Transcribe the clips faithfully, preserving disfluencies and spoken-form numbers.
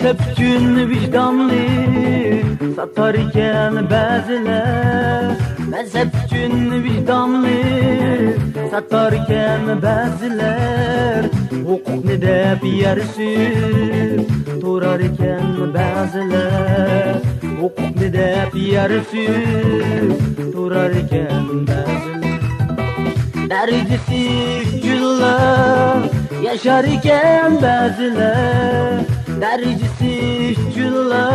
ئۈچۈن ۋىجداننى ساتاركەن بەزىلەر، مەزھەپ ئۈچۈن ۋىجداننى ساتاركەن بەزىلەر، ھوقۇقنى دەپ يەر سۆيۈپ تۇراركەن بەزىلەر، ھوقۇقنى دەپ يەر سۆيۈپ تۇراركەن بەزىلەر. دەرىجىسى ئۈچۈنلا ياشاركەن بەزىلەر، دەرىجىسى ئۈچۈنلا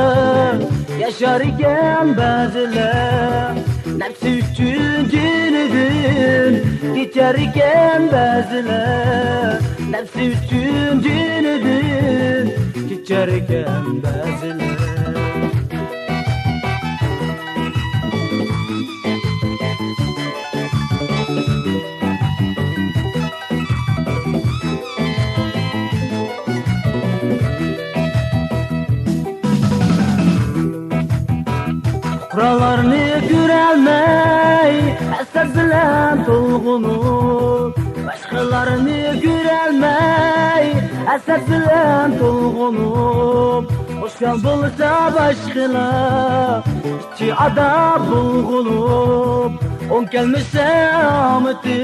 ياشاركەن بەزىلەر، نەپسى ئۈچۈن جېنىدىن كېچەركەن بەزىلەر، نەپسى ئۈچۈن جېنىدىن كېچەركەن بەزىلەر. پۇقرالارنى كۆرەلمەي، ھەسەت بىلەن تولغىنىپ، باشقىلارنى كۆرەلمەي، ھەسەت بىلەن تولغىنىپ، خۇشال بولسا باشقىلار، ئىچى ئازاب بولغىنىپ، ئوڭ كەلمىسە ئامىتى،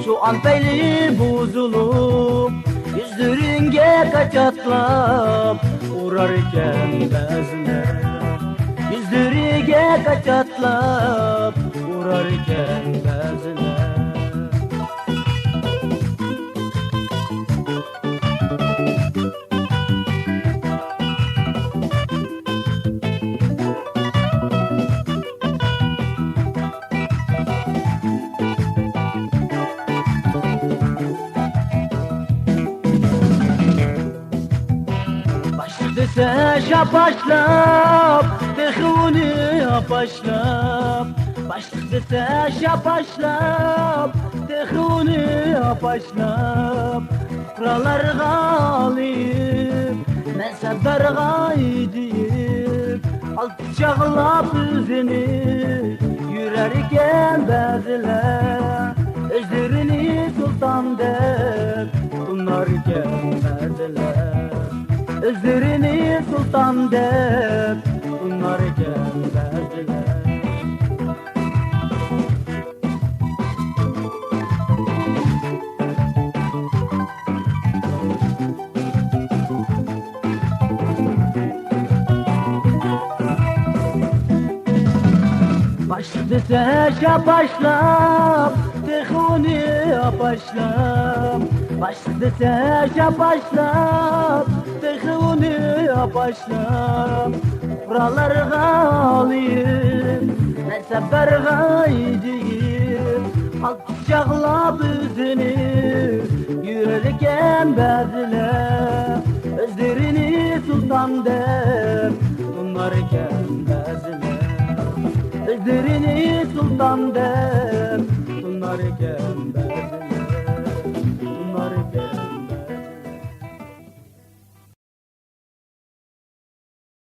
شۇ ئان پەيلى بۇزۇلۇپ، يۈزلىرىڭگە كاچاتلاپ ئۇراركەن بەزىلەر، يۈزلىرىگە كاچاتلاپ ئۇراركەن بەزىلەر. باشلىق دېسە شاپاشلاپ، تېخى ئۇنى ئاپاشلاپ. باشلىق دېسە شاپاشلاپ، تېخى ئۇنى ئاپاشلاپ. پۇقرالارغا ئالىيىپ، مەنسەپدارغا ئىدىيىپ، ئالقىش ياغلاپ ئۆزىنى يۈرەركەن بەزىلەر. ئۆزلىرىنى سۇلتان دەپ توناركەن بەزىلەر. ئۆزلىرىنى سۇلتان دەپ توناركەن بەزىلەر. باشلىق دېسە شاپاشلاپ، تېخى ئۇنى ئاپاشلاپ. باشلىق دېسە شاپاشلاپ، تېخى ئۇنى ئاپاشلاپ. پۇقرالارغا ئالىيىپ، مەنسەپدارغا ئىدىيىپ، ئالقىش ياغلاپ ئۆزىنى يۈرىدىكەن بەزىلەر. ئۆزلىرىنى سۇلتان دەپ توناركەن بەزىلەر. ئۆزلىرىنى سۇلتان دەپ توناركەن بەزىلەر.